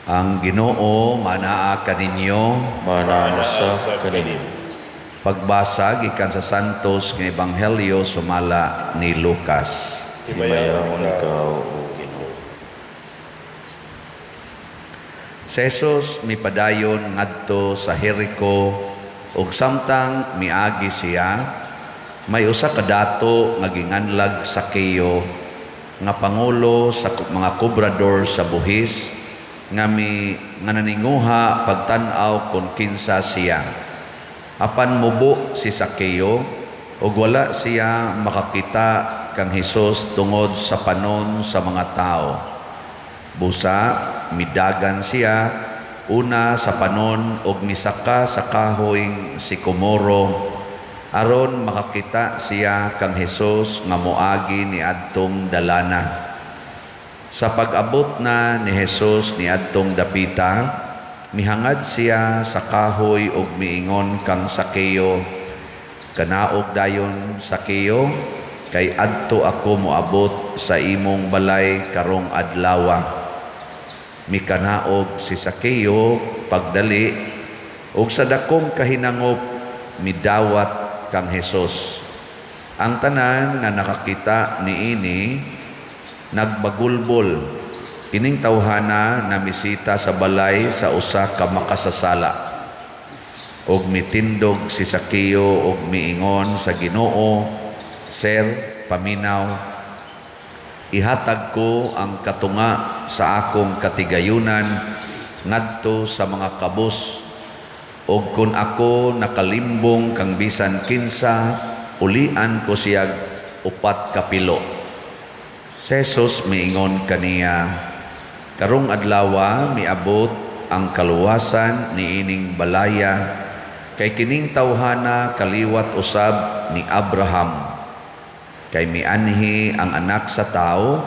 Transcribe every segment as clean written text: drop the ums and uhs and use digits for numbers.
Ang Ginoo manaa kaninyo. Manaa usab kaninyo. Pagbasa gikan sa Santos nga Ebanghelyo sumala ni Lucas. Himayaon ikaw, O Ginoo. Si Jesus mipadayon ngadto sa Jericho ug samtang miagi siya, may usa ka dato nga ginganlag Sakeo nga pangulo sa mga kobrador sa buhis nga mi nga naninguha pagtan-aw kon kinsa siya. Apan mubo si Sakeo ug wala siya makakita kang Hesus tungod sa panon sa mga tao. Busa midagan siya una sa panon ug misaka sa kahoy sikomoro aron makakita siya kang Hesus nga moagi niadtong dalana. Sa pag-abot na ni Hesus niadtong dapita, mihangad siya sa kahoy ug miingon kang Sakeo, "Kanaog dayon, Sakeo, kay adto ako moabot sa imong balay karong adlawa." Mikanaog si Sakeo pagdali ug sa dakong kahinangop midawat kang Hesus. Ang tanan nga nakakita niini nagbagulbol, "Kining tawhana namisita sa balay sa usa ka makasasala." Ug mitindog si Sakeo ug miingon sa Ginoo, "Sir, paminaw, ihatag ko ang katunga sa akong katigayunan ngadto sa mga kabus ug kun ako nakalimbong kang bisan kinsa, ulian ko siya upat ka pilo." Si Jesus miingon kaniya, "Karong adlawa miabot ang kaluwasan niining balaya kay kining tawhana kaliwat usab ni Abraham. Kay mianhi ang Anak sa Tawo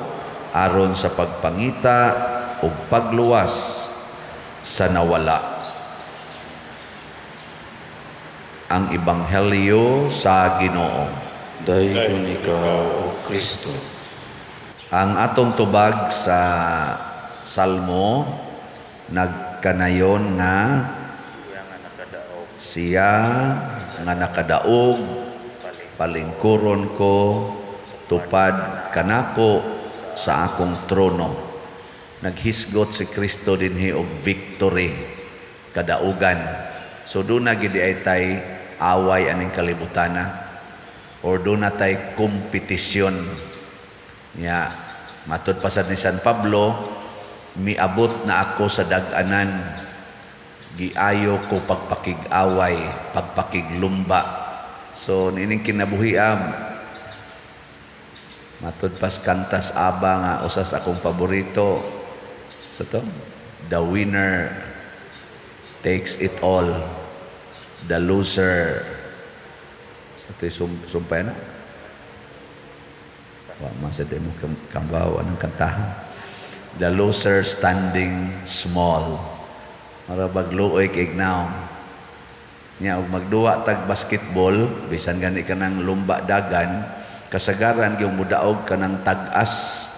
aron sa pagpangita ug pagluwas sa nawala." Ang Ebanghelyo sa Ginoo. Daygon ikaw, O Kristo. Ang atong tubag sa Salmo nagkanayon nga siya nga nakadaog palingkuron ko, tupad kanako sa akong trono. Naghisgot si Kristo dinhi og victory, kadaugan. So duna gid ay tay away aning kalibutana or duna tay kompetisyon. Nya matud pa sad ni San Pablo, "Miabot na ako sa dag-anan, giayo ko pagpakig-away, pagpakiglumba." So niining kinabuhiam, matud pas kantas ABBA nga usas akong paborito sa to, "The winner takes it all, the loser," sa to sumpay na wa man sa demo kambaw anong kantahan, "The loser standing small." Mara bagluoy kay now nya og magduwa tag basketball, bisan gani ka ng lumba dagan, kasagaran gyud mudaog ka ng tag-as,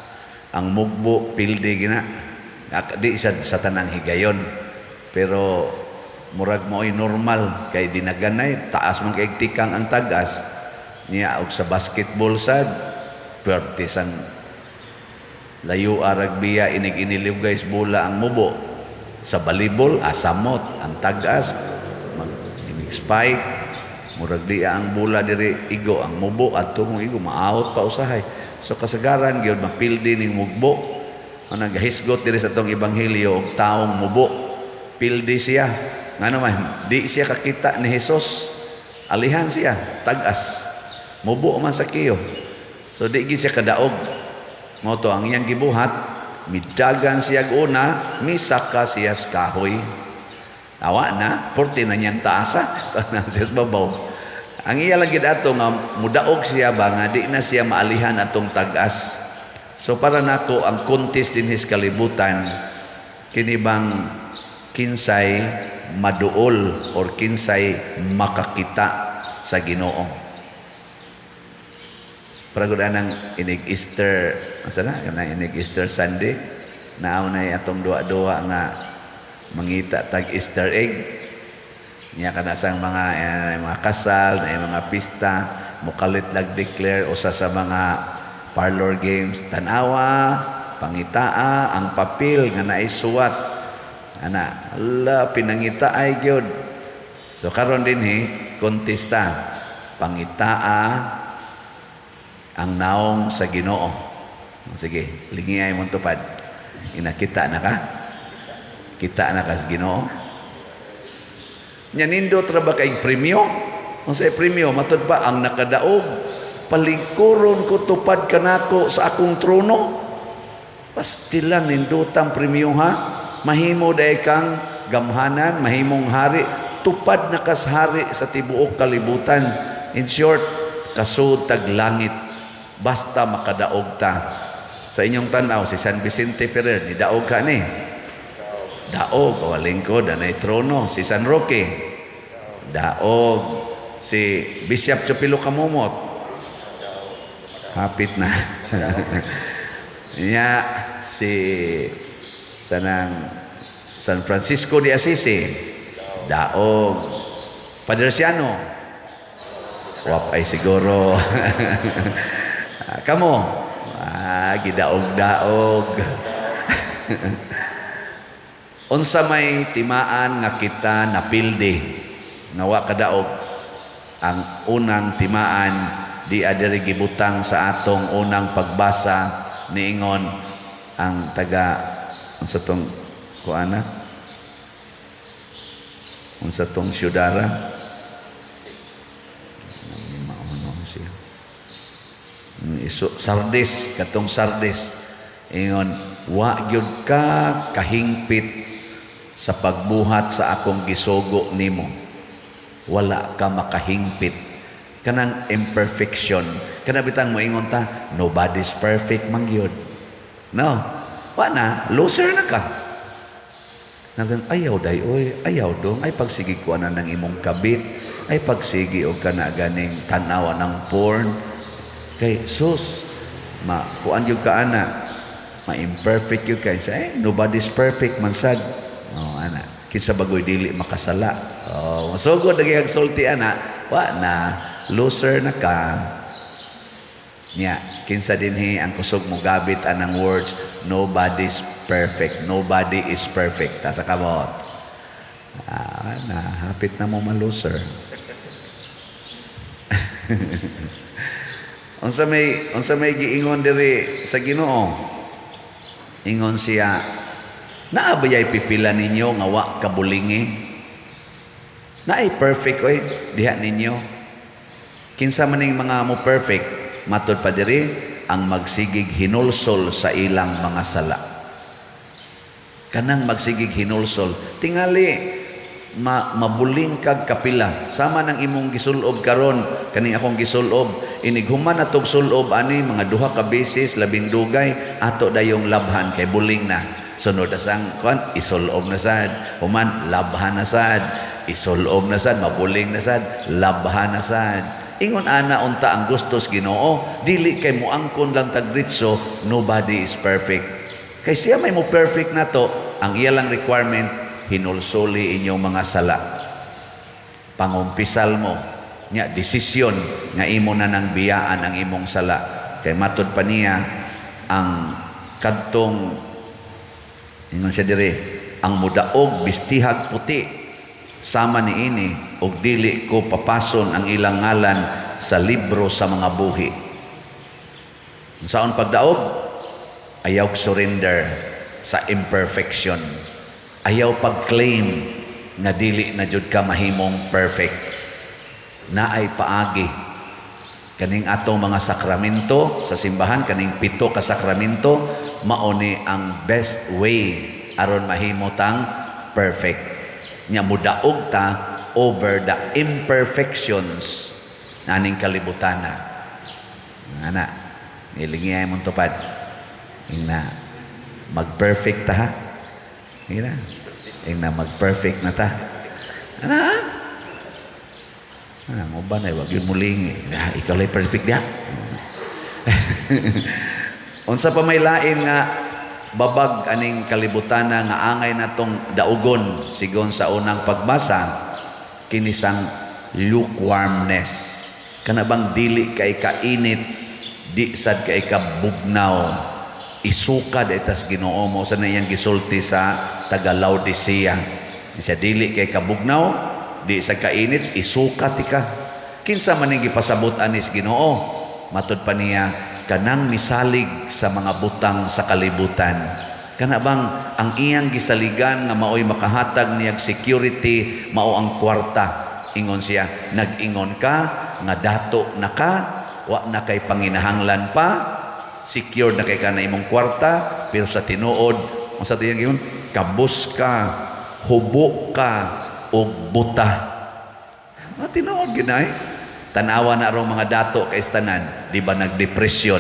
ang mugbo pildi gina. Di sa tanang higayon, pero murag mo'y normal kay dinaganay taas man kay tikang ang tag-as niya. Og sa basketball sad, puwerte sang layo arag biya inig inilugay bola ang mubo. Sa volleyball, asamot ang tag-as, mag inig spike, murag di ang bola diri igo ang mubo adto mo igo, maawot pa usahay. So kasagaran gyud mapildi ning mugbo. Ang nagahisgot diri sa atong ebanghelyo og taong mubo, pildi siya. Ngano man di siya kakita ni Hesus, alihan siya tag-as, mubo man Sakeo. So di gid siya kadaog. Mao to ang iyang gibuhat, midagan siya una, misaka siya sa kahoy. Awa na, porte na niyang taasa, na siya sa babaw. Ang iya lang gid ato nga mudaog siya ba nga di na siya maalihan atong tag-as. So para nako, ang contest dinhi sa kalibutan kini bang kinsay maduol or kinsay makakita sa Ginoo. Para gud anang inig Easter, asa na kanang inig Easter Sunday, naaw na atong duwa-duwa nga Mangita tag Easter egg. Nya kana sang mga kasal, na mga pista, mukalit lag declare usa sa mga parlor games, tanawa, pangitaa ang papel nga naay suwat. Ana, ala, pinangita ay gyud. So karon dinhi kontesta, pangitaa ang naong sa Ginoo. Sige, lingi mong tupad. Inakita na ka? Kita na ka sa Ginoo? Nya nindot ra ba kay premyo? Unsay premyo? Matud pa ang nakadaog, palingkuron ko tupad kanako sa akong trono. Pastilan nindutang premyo ha. Mahimo day kang gamhanan, mahimong hari, tupad na kas hari sa tibuok kalibutan. In short, kasud tag langit basta makadaog ta. Sa inyong tanaw, si San Vicente Ferrer, ni daog ka ni? Daog, o lingkod, anay trono. Si San Roque, daog. Si Bishop Chupilo Kamumot, hapit na. Nya, si sanang San Francisco de Assisi, daog. Padre Siano, wap ay siguro. Kamo, gidaog-daog. Unsa may timaan nga kita napildi nga wa kadaog? Ang unang timaan di adiri gibutang sa atong unang pagbasa, niingon ang taga unsa tong kuana, unsa tong syudara, siya iso Sardis, katong Sardis, ingon, "Wa gyud ka kahingpit sa pagbuhat sa akong gisugo nimo." Wala ka makahingpit, kanang imperfection, kana bitang moingon ta, "Nobody's perfect man gyud," no? Wa na, loser na ka. Nagan ayaw day oy, ayaw dong ay pagsigi ko na ng imong kabit, ay pagsigi og kana ganing tanawa ng porn kay sus ma kuan gyud ka ana, ma-imperfect gyud ka sa nobody's perfect man sad. Oh, ana, kinsa bagoy dili makasala? Oh, masugod lagi ang sulti ana, wa na, loser na ka. Nya, kinsa dinhi ang kusog mo gabit anang words, "Nobody's perfect, nobody is perfect"? Ta sa kamot. Na hapit na mo ma-loser. Unsa may giingon diri sa Ginoo? Ingon siya, "Naa bayay pipila ninyo nga wa kabulingi? Naay perfect oy diha ninyo." Kinsa man ning mga mo perfect? Matod pa diri, ang magsigig hinulsol sa ilang mga sala. Kanang magsigig hinulsol. Tingali mabuling kag kapila. Sama ng imong gisulob karon, kaning akong gisulob, inig human na tog sulob ani mga 2 ka beses labing dugay, ato dayong labhan kay buling na. Sunod na sang kuan, isulob na sad. Human labhan na sad, isulob na sad, mabuling na sad, labhan na sad. Ingon ana unta ang gustos Ginoo, dili kay muangkon lang tagritso, nobody is perfect. Kay siya may mo perfect na to, ang iya lang requirement, hinulsuli inyong mga sala. Pangumpisal mo, nya desisyon nga imo na nang biyaan ang imong sala. Kay matod pa niya ang kadtong ingon siya diri, ang mudaog bistihag puti sama niini og dili ko papason ang ilang ngalan sa libro sa mga buhi. Saon pagdaog? Ayaw surrender sa imperfection. Ayaw pag-claim nga dili na jud ka mahimong perfect. Naay paagi. Kaning atong mga sakramento sa simbahan, kaning 7 ka sakramento, mao ni ang best way aron mahimo tang perfect. Nya mudaog ta over the imperfections naning kalibutana. Ana, nilingi ay mong tupad. Ingna, mag-perfect ta ha. Ingna, ingna mag-perfect na ta. Ana, ha? Ah, mo ba na, wag yun mulingi. Ah, ikaw lay perfect diha. Unsa pa may lain nga Babag aning kalibutana nga angay natong daugon sigon sa unang pagbasa, kinisang lukewarmness. Kana bang dili kay kainit, di sad kay kabugnaw. Isuka itas Ginoo mo sa iyang gisulti sa taga Laodicea. Siya dili kay kabugnaw, di sa kainit, isuka tika. Kinsa man ning gipasabot anis Ginoo? Matud pa niya, kanang misalig sa mga butang sa kalibutan. Kana bang ang iyang gisaligan nga maoy makahatag niyag security, mao ang kwarta. Ingon siya, nag-ingon ka nga dato na ka, wa na kay panginahanglan pa, secure na kay ka na imong kwarta, pero sa tinuod, unsa tiyang giingon? Kabus ka, hubo ka, og buta. Mga tinuod ginay. Tanawa na rong mga dato kay tanan, di ba nagdepresyon?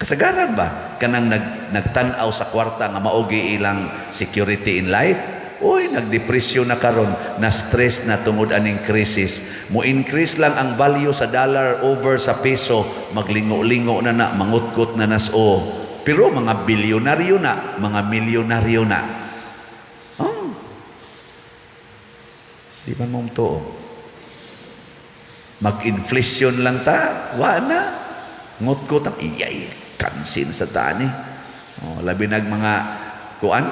Kasagaran ba? Kanang nagtan-aw sa kwarta nga maogi ilang security in life? Uy, nagdepresyon na karon, na stress na tungod aning crisis. Mo increase lang ang value sa dollar over sa peso, maglingo-lingo na na, mangutkot na nas o. Pero mga bilyonaryo na, mga milyonaryo na. Oh. Di ba mo tuo? Mag-inflation lang ta, wa na. Ngutkot ang iyay, kansin sa tani. Oh, labi nag mga kuan,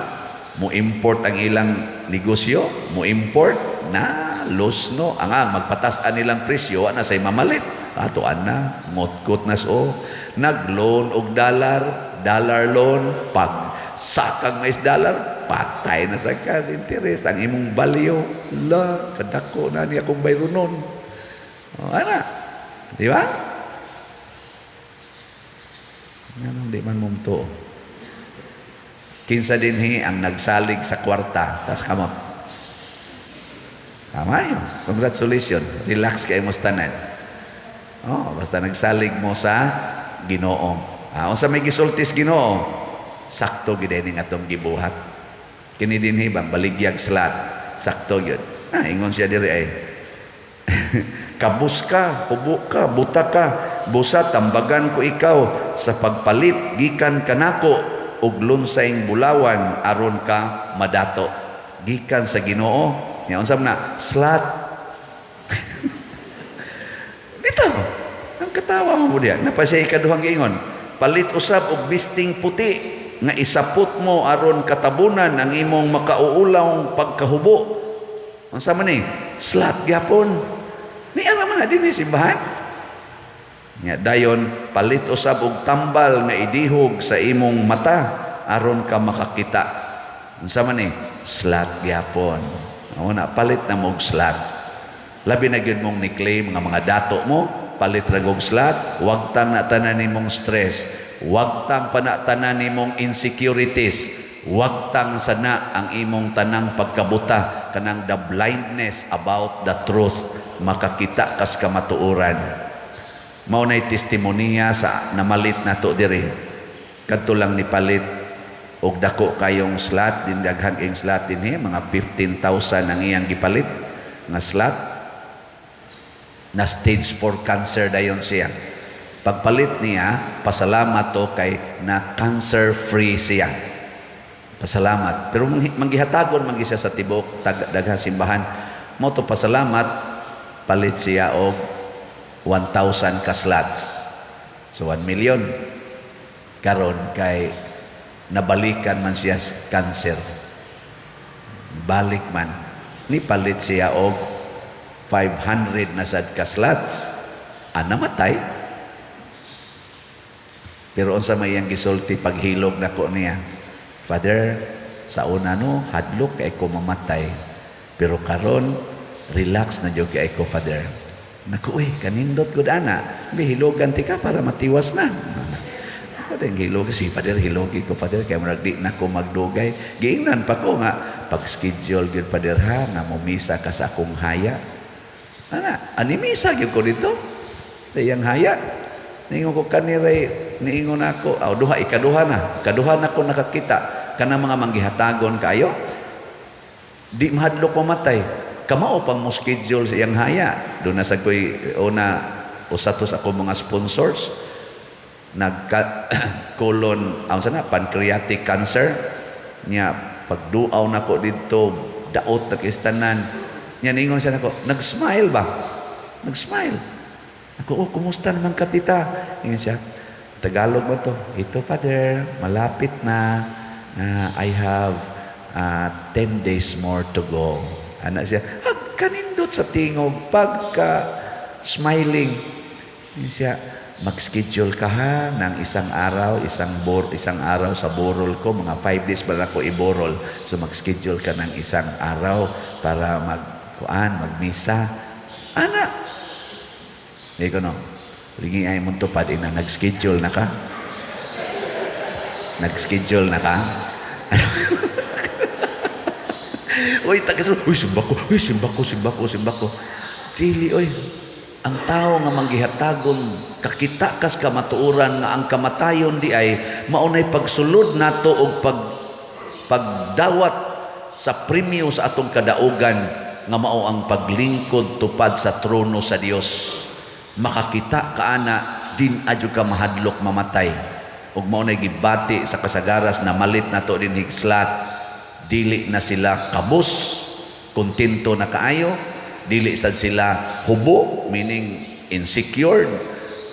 mo import ang ilang negosyo, mo import na los no. Ang magpatas nilang presyo, wa na say mamalit. Atuan na, ngutkot na so. Nag-loan og dollar, dollar loan, pag sakag mais dollar, patay na sa kas interest ang imong value. La, kadako na niya akong bayronon. Oh, ana. Di ba? Nganong di man mumtuo? Kinsa dinhi ang nagsalig sa kwarta, tas kamot. Tama yun. Congratulations. Relax kay mo tanan. Oh, basta nagsalig mo sa Ginoo. Ah, unsa may gisultis Ginoo? Sakto gid ni atong gibuhat. Kini dinhi bang baligyag slat. Sakto gyud. Ah, ingon siya diri ay. Kabus ka, hubo ka, buta ka, busa tambagan ko ikaw sa pagpalit gikan kanako og lunsayng bulawan aron ka madato. Gikan sa Ginoo. Nya unsa man na? Slat. Bitaw. Ang katawa mo diya. Napa siya ikaduhang giingon. Palit usab og bisting puti nga isapot mo aron katabunan ang imong makauulawng pagkahubo. Unsa man ni? Slat gyapon. Ni ara man na dinhi simbahan. Nya dayon palit usab og tambal nga idihog sa imong mata aron ka makakita. Unsa man ni? Slat gyapon. Mao na palit na mo og slat. Labi na gyud mong ni-claim nga mga dato mo, palit ra og slat, wagtang na tanan nimong stress, wagtang pa na tanan nimong insecurities, wagtang sana ang imong tanang pagkabuta, kanang the blindness about the truth, makakita kas kamatuoran. Mao nay testimonya sa namalit nato diri. Kadto lang nipalit og dako kayong slat, din daghan kayong slat dinhi, mga 15,000 ang iyang gipalit nga slat. Na stage 4 cancer dayon siya. Pagpalit niya, pasalamat to kay na cancer free siya. Pasalamat. Pero manggihatagon man siya sa tibok daghang simbahan. Mo to pasalamat, palit siya og 1,000 ka slots. So 1 million. Karon kay nabalikan man siya sa cancer. Balik man. Ni palit siya og 500 na sad ka slots. Ah, namatay. Pero unsa may iyang gisulti paghilog nako niya? Father, sa una no, hadlok kay ko mamatay. Pero karon relax na jud kay ko, Father. Naku, uy, kanindot gud ana. Bihilogan ti ka para matiwas na. Ako din hilog si Father, hilogi ko Father kay murag di na ko magdugay. Giingnan pa ko nga pag-schedule gyud Father ha nga momisa ka sa akong haya. Ana, animisa gyud ko dito sa iyang haya. Niingon ko kaniray, niingon ako, aw duha ikaduha na. Ikaduha na ko nakakita kanang mga manggihatagon kaayo. Di mahadlok mamatay. Kamao pang mo schedule sa iyang haya. Doon na sa ko'y una usa to sa akong mga sponsors. Nagka colon, ang sana pancreatic cancer niya. Pagduaw nako didto, daot na kistanan niya. Ningon siya nako, nag-smile ba, nag-smile ako. "Oh, kumusta naman ka, tita?" Ingon siya, Tagalog ba to? "Ito, Father, malapit na. I have 10 days more to go." Ana siya, kanindot sa tingog, pagka smiling. Ingon siya, "Mag-schedule ka ha ng isang araw, isang araw sa borol ko, mga 5 days ba ako iborol. So mag-schedule ka ng isang araw para mag kuan, magmisa." Ana. Hindi ko no. Lingi ay mong tupad ina, nag-schedule na ka? Nag-schedule na ka? Uy, tagas, uy, simba ko, uy, simba ko, simba ko, simba ko. Dili, uy. Ang tao nga manggihatagon, kakita kas kamatuoran nga ang kamatayon di ay maunay pagsulod nato og pagdawat sa premyo sa atong kadaugan nga mao ang paglingkod tupad sa trono sa Dios. Makakita ka ana, din adyo ka mahadlok mamatay. Ug mao nay gibati sa kasagaras na malit nato din higslat, dili na sila kabus, kontento na kaayo, dili sad sila hubo, meaning insecure,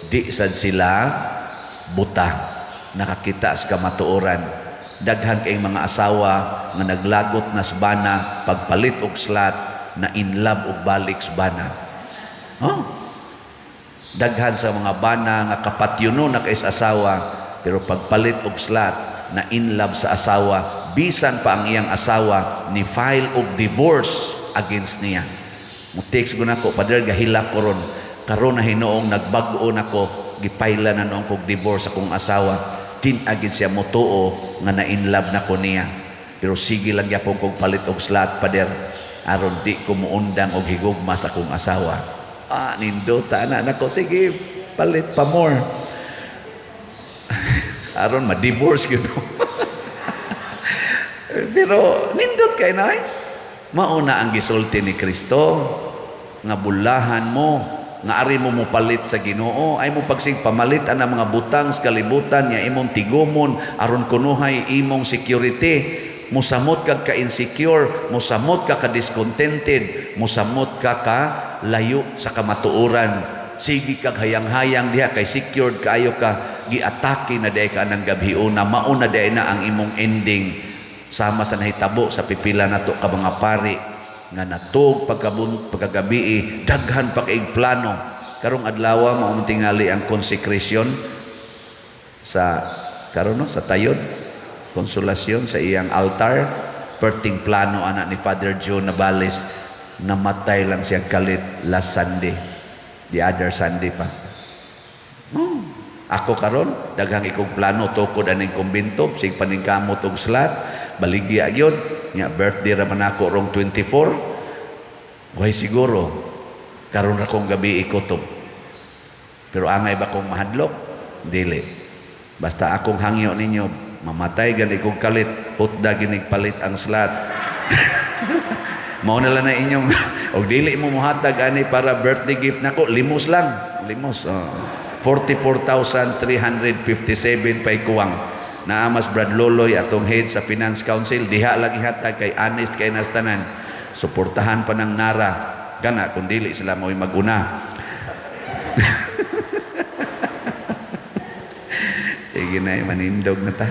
di sad sila buta, nakakita sa kamatuoran. Daghan kay mga asawa nga naglagot na sa bana, pagpalit og slot na in love og balik sa bana. Oh. Daghan sa mga bana nga kapatyuno na kay sa asawa, pero pagpalit og slot na in love sa asawa, bisan pa ang iyang asawa ni file og divorce against niya. Mo-text ko nako, "Padre, gahilak ko ron. Karon na hinuong nagbag-o nako, gipaila na noong kog divorce akong asawa. Din agid siya motuo nga na in love na ko niya. Pero sige lang gyapon kog palit og slot, Pader, aron di ko muundang og higugma sa akong asawa." Ah, nindota na nako, sige, palit pa more. Aron ma-divorce gyud. Pero nindot kay na eh. Mauna ang gisulti ni Kristo nga bulahan mo nga ari mo mopalit sa Ginoo ay mo pagsig pamalit ang mga butang sa kalibutan nga imong tigumon aron kunuhay imong security. Musamot ka ka insecure, musamot ka ka discontented, musamot ka ka layo sa kamatuoran. Sige kag hayang-hayang diha kay secured kaayo ka, giatake na diay ka ng gabhiona, mauna diay na ang imong ending, sama sa nahitabo sa pipila nato ka mga pari nga natug pagkabun pagkagabi, daghan pa kaig plano. Karong adlaw mao man tingali ang consecration sa karon no, sa Tayod, Konsolasyon, sa iyang altar. Perting plano ana ni Father Joe Navales. Namatay lang siya kalit last Sunday, the other Sunday pa. Oh. Ako karon daghang ikong plano tukod aning kumbento, sig paningkamot og slot, baligya gyud nya, birthday ra man ako rong 24. Way siguro karon ra kong gabi ikutob. Pero angay ba kong mahadlok? Dili. Basta akong hangyo ninyo, mamatay gani kong kalit, hutda ginig palit ang slot. Mao na lang na inyong og dili mo mohatag ani para birthday gift nako, limos lang, limos. Oh. 44,357 pay kuwang. Naamas Brad Loloy, atong head sa Finance Council, diha lang ihatag kay honest kay nastanan. Suportahan pa ng Nara. Kana kung dili sila mo'y maguna. Sige na, manindog na ta.